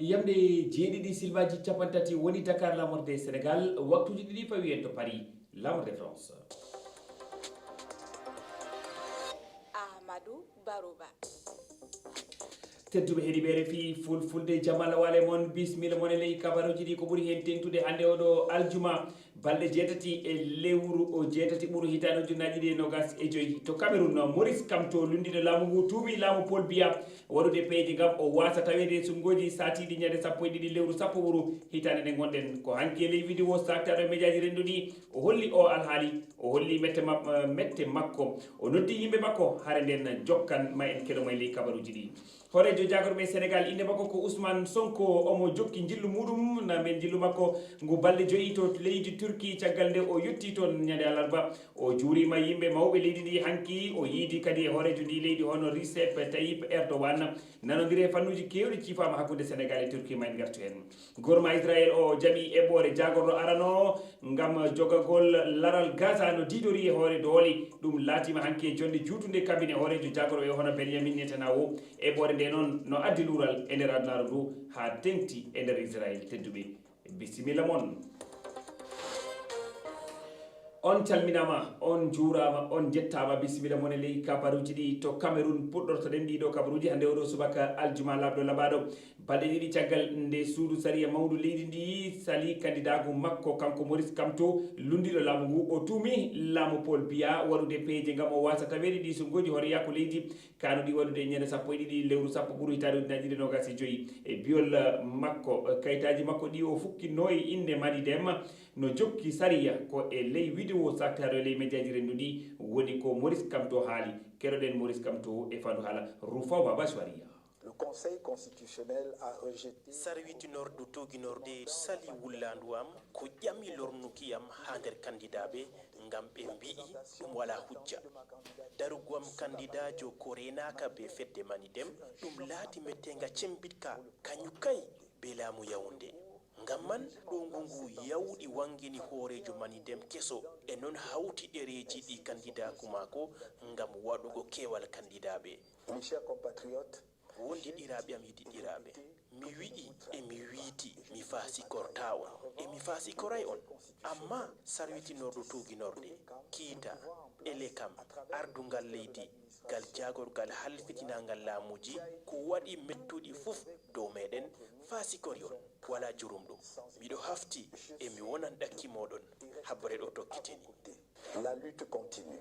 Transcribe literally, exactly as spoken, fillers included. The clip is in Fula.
Yamde jeeɗiɗi silmaji capantati woni Dakar, lamorde Sénégal, waktuji ɗiɗi pawi en to Paris, lamorde France. Ahmadou Barouba. Tedduɓe heɗiɓe R F I Fulfulde, jamala wale mon, bismilla mon e ley kabaruji ɗi. Ko ɓuri hen tengtude hannde oɗo aljuma, balɗe jeetati e lewru o jeetati ɓuru hitaande ujunnaji ɗiɗi e nogas e joyi. To Cameroun, Maurice Kamto, lundiɗo laamu ngu, tuumi laamu Paul Biya waɗude peeje ngam o wasa taweede e sunngoji saatiiɗi ñande sappo e ɗiɗi lewru sappo ɓuru hitaande nde ngonɗen. Ko hanki e ley vidéo saktaɗo e médiaji renndo ɗi, o holli o alhaali, o holli mette ma-, mette makko. O noddi yimɓe makko, hare nden jokkan ma en keɗo ma e ley kabaruji ɗi. Hooreejo jaagorɓe Sénégal, innde makko ko Ousmane Sonko, omo jokki njillu muɗum, na men njillu makko ngu balɗe joyi to leydi Turki, caggal nde o yotti toon ñande alarba. O juurima yimɓe mawɓe leydi ndi hanki, o yiidi kadi e hooreejo ndi leydi hono Recep Tayyip Erdogan. Nanondire e fannuji keewɗi ciifaama hakkunde Sénégal e Turki, ma en ngartu heen. Goorma Israel o jaɓi eɓɓoore jaagorɗo arano ngam jogagol laral Gaza no diidori e hoore doole. Ɗum laatiima hanki e jonnde juutunde kabine hooreejo jaagorɓe hono Benjamin Netanyahu. Eɓɓoore nde noon no addi luural e nder adunaaru ndu haa teŋti e nder Israel. Tedduɓe, bisimilla mon. On calminaama, on njuuraama, on njettaama. Bisimilla mon e ley kabaruuji ɗi. To Cameroun puɗɗortoɗen ɗiɗo kabaruuji hannde oɗo subaka aljuma laaɓɗo laɓaaɗo. Balɗe ɗiɗi caggal nde suudu sariya mawndu leydi ndi sali kandidaagu makko, kanko Maurice Kamto, lundiɗo laamu ngu, o tuumi laamu Paul Biya waɗude peeje ngam o wasa taweede ɗi sunngoji horeeyaku leydi kanuɗi waɗude e ñande sappo e ɗiɗi lewru sappo ɓuru hitaande ujunnaji ɗiɗi e nogas e joyi. E biyol makko, kayitaaji makko ɗi o fukkinno e innde Madi Dem no jokki sariya. Ko e ley vidéo saktaɗo e ley médiaji renndo ɗi woni ko Maurice Kamto haali. Keɗoɗen Maurice Kamto e fandu haala Rufawa Bashwariya. Le Conseil constitutionnel a rejeté. Sarwitinordu tuuginorde sali wullaandu am, ko ƴami lornuki am haa nder kandidaaɓe, ngam ɓe mbi'i ɗum walaa hujja. Darugo am kandidaajo ko reenaaka bee fedde Mani Dem, ɗum laati metteenga cembiɗka, kañum kay bee laamu Yaoundé. Ngam man, ɗowngu ngu yawɗi wangini hooreejo Mani Dem keso, e non hawti ɗereeji ɗi kandidaaku maako ngam waɗugo keewal kandidaaɓe. Mes chers compatriotes, wondiɗɗiraaɓe am yiɗiɗɗiraaɓe, mi wi'i e mi wiiti mi faasikortaa on, e mi faasikoray on. Ammaa sarwitinorɗo tuuginorde, kiita, elekam, ardungal leydi, gal jaagorgal halfitinaangal laamuuji, ko waɗi mettuɗi fuf dow meeɗen, faasikori on, walaa jurumɗum. Miɗo hafti e mi wonan ɗakki mooɗon, haɓre ɗo tokkitini. La lutte continue.